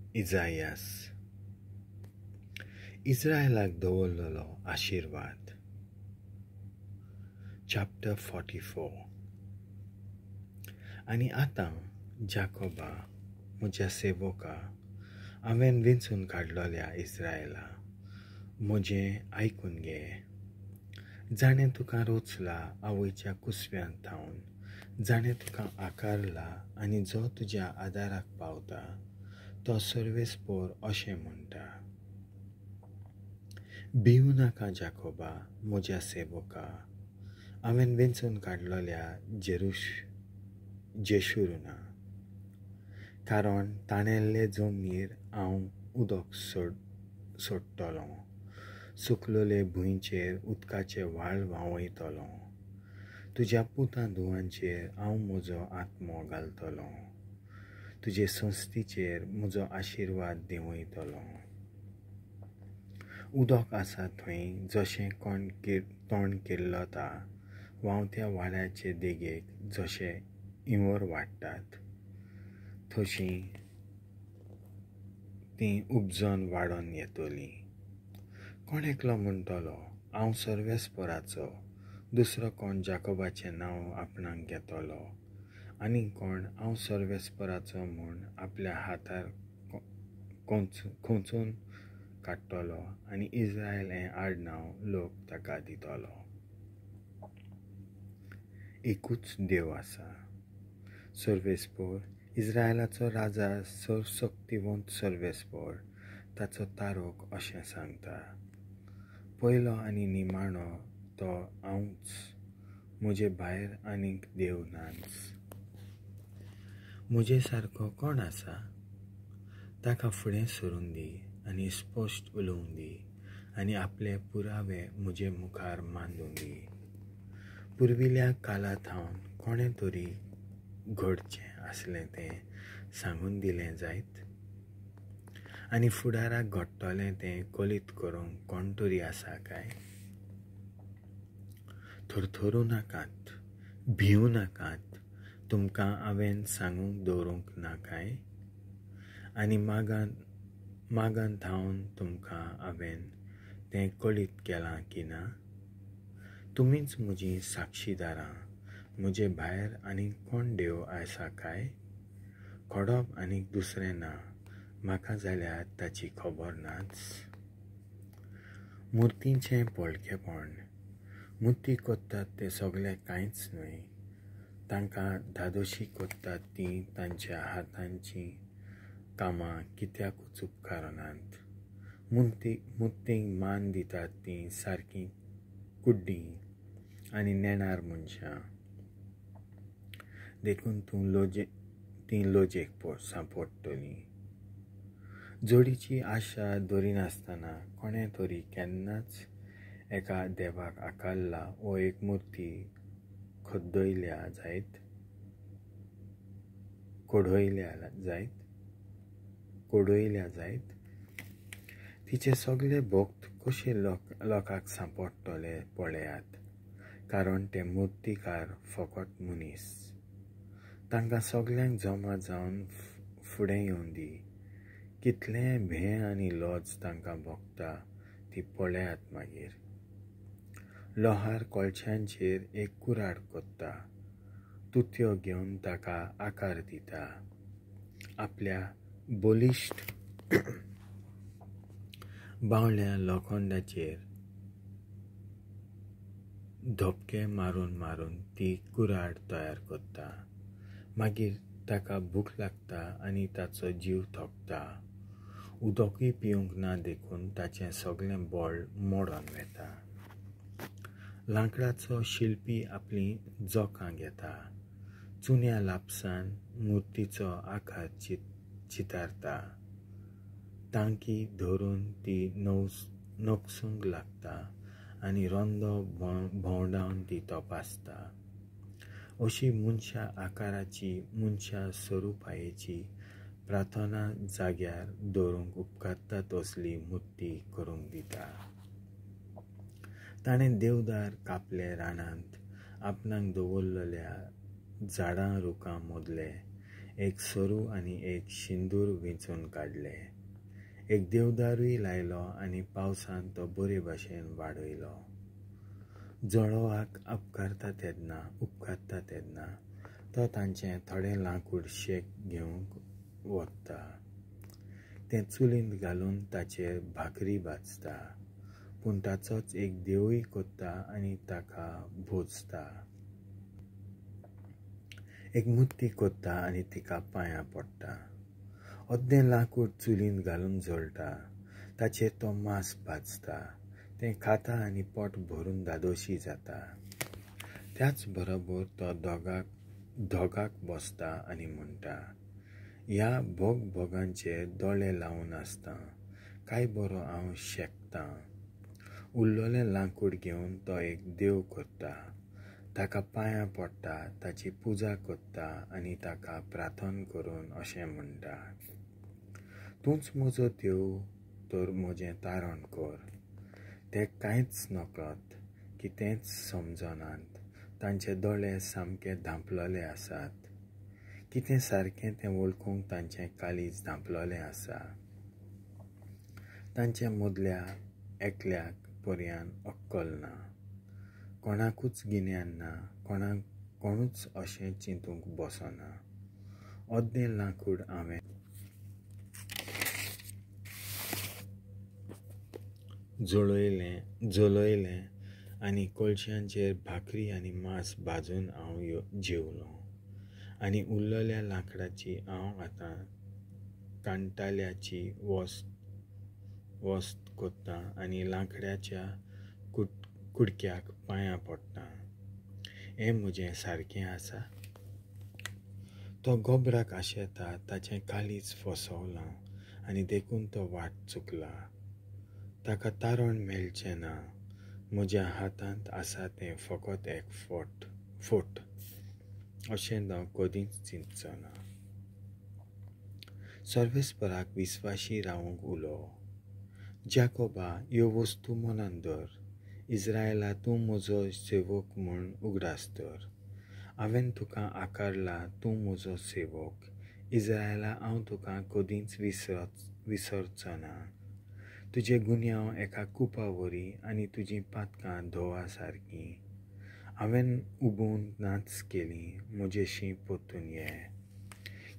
इजायास. इस्रायलाक दवरलेलो आशिर्वाद. चॅप्टर 44. आनी आतां जाकोबा म्हज्या सेवका, हांवें विंचून काडलेल्या इस्रायला, म्हजें आयकून घे. जाणें तुका रचला आवयच्या कुसव्यांत थावन, जाणें तुका आकारला आनी जो तुज्या आदाराक पावता, तो सर्वेस्पोर अशें म्हणटा. भिवू नाका जाकोबा म्हज्या सेवका, हांवें वेंचून काडलेल्या जेशुरुना, कारण ताणेल्ले जमनीर हांव उदक सोडटलों, सुकलेले भुंयचेर उदकाचे व्हाळ व्हांवयतलों. तुज्या पुतां धुवांचेर हांव म्हजो आत्मो घालतलों, तुजे संस्थीचेर म्हजो आशिर्वाद देंवयतलों. उदक आसा थंय जशें तोंड किल्लता, व्हांवत्या व्हाळाचे देगेक जशें इंवर वाडटात, तशी तीं उपजोन वाडोन येतलीं. कोण एकलो म्हणटलो, हांव सर्वेस्पोराचो, दुसरो कोण जाकोबाचें नांव आपणाक घेतलो, आनी कोण हांव सर्वेस्पोराचो म्हूण आपल्या हातार खोंचून काडटलो आनी इस्रायल हें आडनांव लोक ताका दितलो. एकूच देव आसा, सर्वेस्पोर, इस्रायलाचो राजा, सर्वशक्तिवंत सर्वेस्पोर, ताचो तारोक अशें सांगता. पयलो आनी निमाणो तो हांवूच, म्हजे भायर आनीक देव नाच. म्हजे सारको कोण आसा? ताका फुडें सरून दी आनी स्पश्ट उलोवं दी, आनी आपले पुरावे म्हजे मुखार मांडूं दी. पुर्विल्ल्या काला थावन कोणें तरी घडचें आसलें तें सांगून दिलें जायत, आनी फुडाराक घडटलें तें कळीत करूंक कोण तरी आसा काय? थरथरूं नाकात, भिवूं नाकात, तुमकां हांवें सांगूंक दवरूंक ना काय? आनी मागान थावन तुमकां हांवें तें कळीत केलां की ना? तुमीच म्हजीं साक्षीदारां, म्हजे भायर आनीक कोण देव आसा काय? खडप आनीक दुसरें ना, म्हाका जाल्यार ताची खबर नाच. मुर्तींचें पोळकेपण. मुर्ती कोत्तात तें सगळें कांयच न्हय, तांकां धादोशी कोत्तात तीं तांच्या हातांचीं कामां कित्याकूच उपकारनात. मुर्तींक मान दितात तीं सारकीं कुड्डीं आनी नेणार मनशां, देखून तीं लजेक सांपडटलीं. जोडीची आशा दवरिनासतना कोणें तरी केन्नाच एका देवाक आकारला वो एक मुर्ती खद्दयल्या जायत, कोडयल्या जायत? तिचे सगळे भक्त कशे लोकांक सांपडटले पळयात, कारण ते मुर्तीकार फकत मनीस. तांकां सगळ्यांक जमा जावन फुडें येवं दी, कितलें भें आनी लज तांकां भोगता ती पळयात मागीर. लोहार कोळशांचेर एक कुराड कोत्ता, तुतयो घेवन ताका आकार दिता, आपल्या बलिश्ट बावल्या लोखंडाचेर धपके मारून मारून ती कुराड तयार करता. मागीर ताका भूक लागता आनी ताचो जीव थकता, उदकूय पिवंक ना देखून ताचें सगळें बळ मोडून वता. लांकडाचो शिल्पी आपलीं जोखां घेता, चुन्या लापसान मुर्तीचो आकार चितारता, तांकी धरून ती नकसूंक लागता आनी रोंदो भोंवडावन ती तपासता. अशी मनशा आकाराची, मनशा स्वरुपायेची प्रार्थना जाग्यार दवरूंक उपकारता तसली मुर्ती करूंक दिता. ताणें देवदार कापले रानांत आपणाक दवरलेल्या झाडां रुखां मदले एक सोरू आनी एक शिंदूर विंचून काडले. एक देवदारूय लायलो आनी पावसान तो बरे भाशेन वाडयलो. जळोवाक अपकारता तेन्ना उपकारता तेन्ना तो तांचें थोडें लांकूड शेक घेवंक वता. तें चुलींत घालून ताचेर भाकरी भाजता, पूण ताचोच एक देवूय कोत्ता आनी ताका भोजता. एक मुर्ती कोत्ता आनी तिका पांयां पडटा. अद्दें लांकूड चुलींत घालून जळटा, ताचेर तो मांस भाजता, तें खाता आनी पोट भरून धादोशी जाता. त्याच बरोबर तो दोगाक बसता आनी म्हणटा, ह्या भोगभोगांचेर दोळे लावन आसता, काय बरो हांव शेकतां. उरलेलें लांकूड घेवन तो एक देव करता, ताका पांयां पडटा, ताची पुजा करता आनी ताका प्रार्थना करून अशें म्हणटा, तूंच म्हजो देव, तर म्हजें तारण कर. ते कांयच नकळत, कितेंच समजनात, तांचे दोळे सामके धांपलेले आसात. कितें सारकें तें वळखूंक तांचें काळीज धांपलेलें आसा. तांचे मदल्या एकल्याक पर्यान अक्कल ना, कोणाकूच गिन्यान ना, कोणूच अशें चिंतूंक बसना. अद्दें लांकूड हांवें जळयलें आनी कोळश्यांचेर भाकरी आनी मांस भाजून हांव जेवलों. आनी उरलेल्या लांकडाची हांव आतां कांटाल्याची वस्त कोत्तां आनी लांकडाच्या कुडक्याक पांयां पडटा. हें म्हजें सारकें आसा? तो गोबराक आशेता, ताचें काळीज फसवलां आनी देखून तो वाट चुकला. ताका तारण मेळचें ना. म्हज्या हातांत आसा तें फकत एक फोट अशें हांव कदींच चिंतचो ना. सर्वेस्पराक विस्वाशी रावंक उलो. जाकोबा, ह्यो वस्तू मनांत धर. इस्रायला, तूं म्हजो सेवक म्हूण उगडास धर. हांवें तुका आकारला, तूं म्हजो सेवक. इस्रायला, हांव तुका कदींच विसरचो ना. तुजे गुन्यांव एका कुपा वरी आनी तुजीं पातकां धोवा सारकीं. हांवें उबून नाच केली, म्हजेशी परतून ये,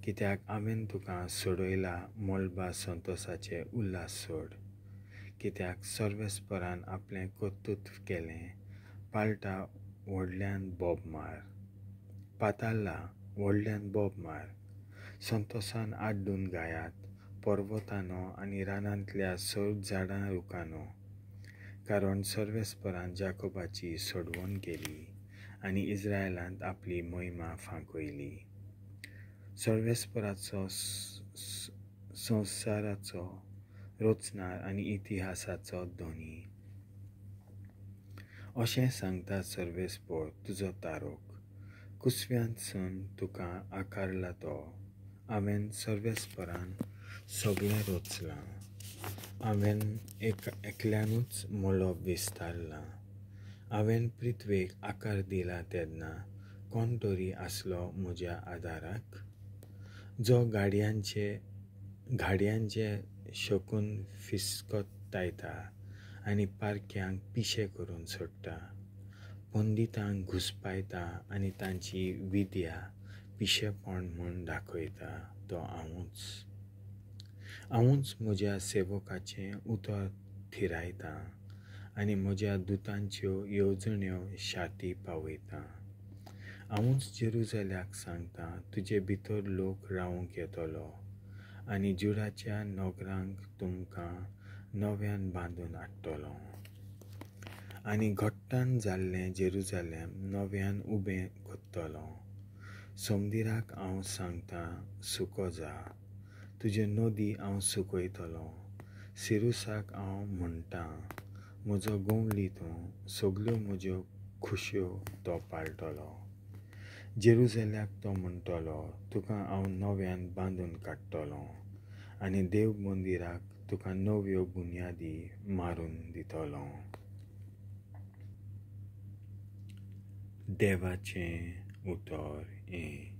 कित्याक हांवें तुका सोडयला. मळबा संतोसाचे उल्हास सोड, कित्याक सर्वेस्परान आपलें कर्तृत्व केलें. पालटा व्हडल्यान बोब मार, पाताला व्हडल्यान बोब मार. संतोसान आड्डून गायात, पर्वतानो आनी रानांतल्या सर्व झाडां रुखानो, कारण सर्वेस्परान जाकोबाची सोडवण केली आनी इस्रायलांत आपली मोहिमा फांकयली. सर्वेस्पराचो संवसाराचो रचणार आनी इतिहासाचो धनी. अशें सांगता सर्वेस्पर तुजो तारोक, कुसव्यांतसून तुका आकारला तो. हांवें सर्वेस्परान सगळें रचलां, हांवें एकल्यानूच मळब विस्तारलां. हांवें पृथ्वेक आकार दिला तेन्ना कोण तरी आसलो म्हज्या आदाराक, जो घाडयांचे शकून फिस्कतायता आनी पारख्यांक पिशे करून सोडटा, पंडितांक घुसपायता आनी तांची विद्या पिशेपण म्हूण दाखयता, तो हांवूच. हांवूच म्हज्या सेवकाचें उतर थिरायतां आनी म्हज्या दुतांच्यो येवजण्यो शाती पावयतां. हांवूच जेरुजल्याक सांगता, तुजे भितर लोक रावंक येतलो आनी जुडाच्या नगरांक तुमकां नव्यान बांदून हाडटलो आनी घट्टान जाल्लें जेरुजलेम नव्यान उबें करतलो. सोमदिराक हांव सांगता, सुको जा, तुजे नदी हांव सुकयतलो. सिरुसाक हांव म्हणटा, म्हजो गंवळी तूं, सगल्यो म्हज्यो खुशयो तो पाळटलो. जेरुजल्याक तो म्हणटलो, तुका हांव नव्यान बांदून काडटलो आनी देव मंदिराक तुका नव्यो बुन्यादी मारून दितलो. देवाचें उतर हें.